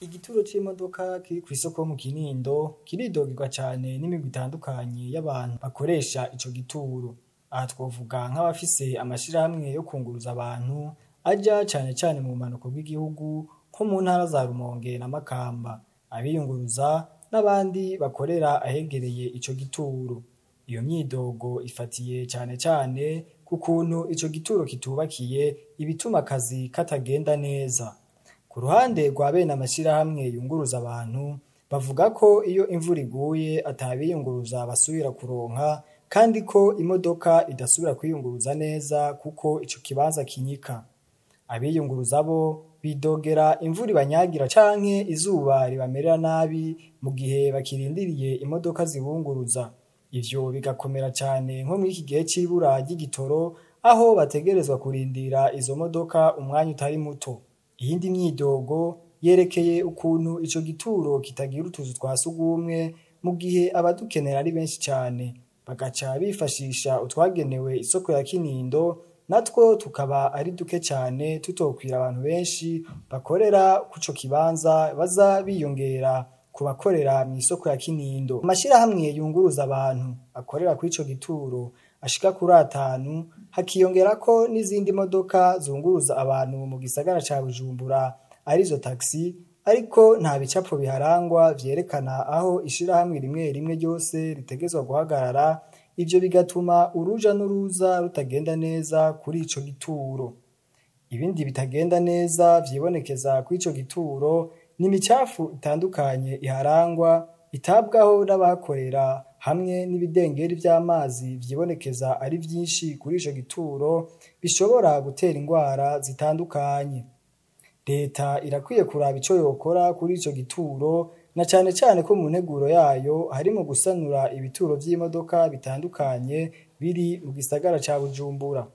Igituro c'imodoka kiri kw'isoko mu Kinindo kiridogerwa cane n'imigwi itandukanye y'abantu bakoresha ico gituro. Aha twovuga nk'abafise amashirahamwe yo kunguruza abantu aja cane cane mu bumanuko bw'igihugu nko mu ntara za Rumonge na Makamba, abiyunguruza n'abandi bakorera ahegereye ico gituro. Iyo myidogo ifatiye cane cane ku kuntu ico gituro kitubakiye, ibituma akazi katagenda neza. Ku ruhande rwa bene amashirahamwe yunguruza abantu, bavuga ko iyo imvura iguye atabiyunguruza basubira kuronka, kandi ko imodoka idasubira kwiyunguruza neza kuko ico kibanza kinyika. Abiyunguruza bo bidogera imvura ibanyagira canke izuba ribamerera nabi mu gihe bakirindiriye imodoka zibunguruza. Ivyo bigakomera cane nko mw'iki gihe c'ibura ry'igitoro, aho bategerezwa kurindira izo modoka umwanya utari muto. Iyindi myidogo yerekeye ukuntu ico gituro kitagira utuzu twa sugumwe mu gihe abadukenera ari benshi cane, bagaca bifashisha utwagenewe isoko ya Kinindo, natwo tukaba ari duke cane tutokwira abantu benshi bakorera kuco kibanza baza biyongera ku bakorera mw'isoko ya Kinindo. Amashirahamwe yunguruza abantu akorera kw'ico gituro ashika kuri atanu, hakiyongerako n'izindi modoka zunguruza abantu mu gisagara ca Bujumbura arizo taxi, ariko nta bicapo biharangwa vyerekana aho ishirahamwe rimwe rimwe ryose ritegerezwa guhagarara, ivyo bigatuma uruja n'uruza rutagenda neza kuri ico gituro. Ibindi bitagenda neza vyibonekeza kw'ico gituro ni imicafu itandukanye iharangwa, itabwaho n'abahakorera hamwe n'ibidengeri vy'amazi vyibonekeza ari vyinshi kuri ico gituro, bishobora gutera ingwara zitandukanye. Leta irakwiye kuraba ico yokora kuri ico gituro, na cane cane ko mu nteguro yayo harimwo gusanura ibituro vy'imodoka bitandukanye biri mu gisagara ca Bujumbura.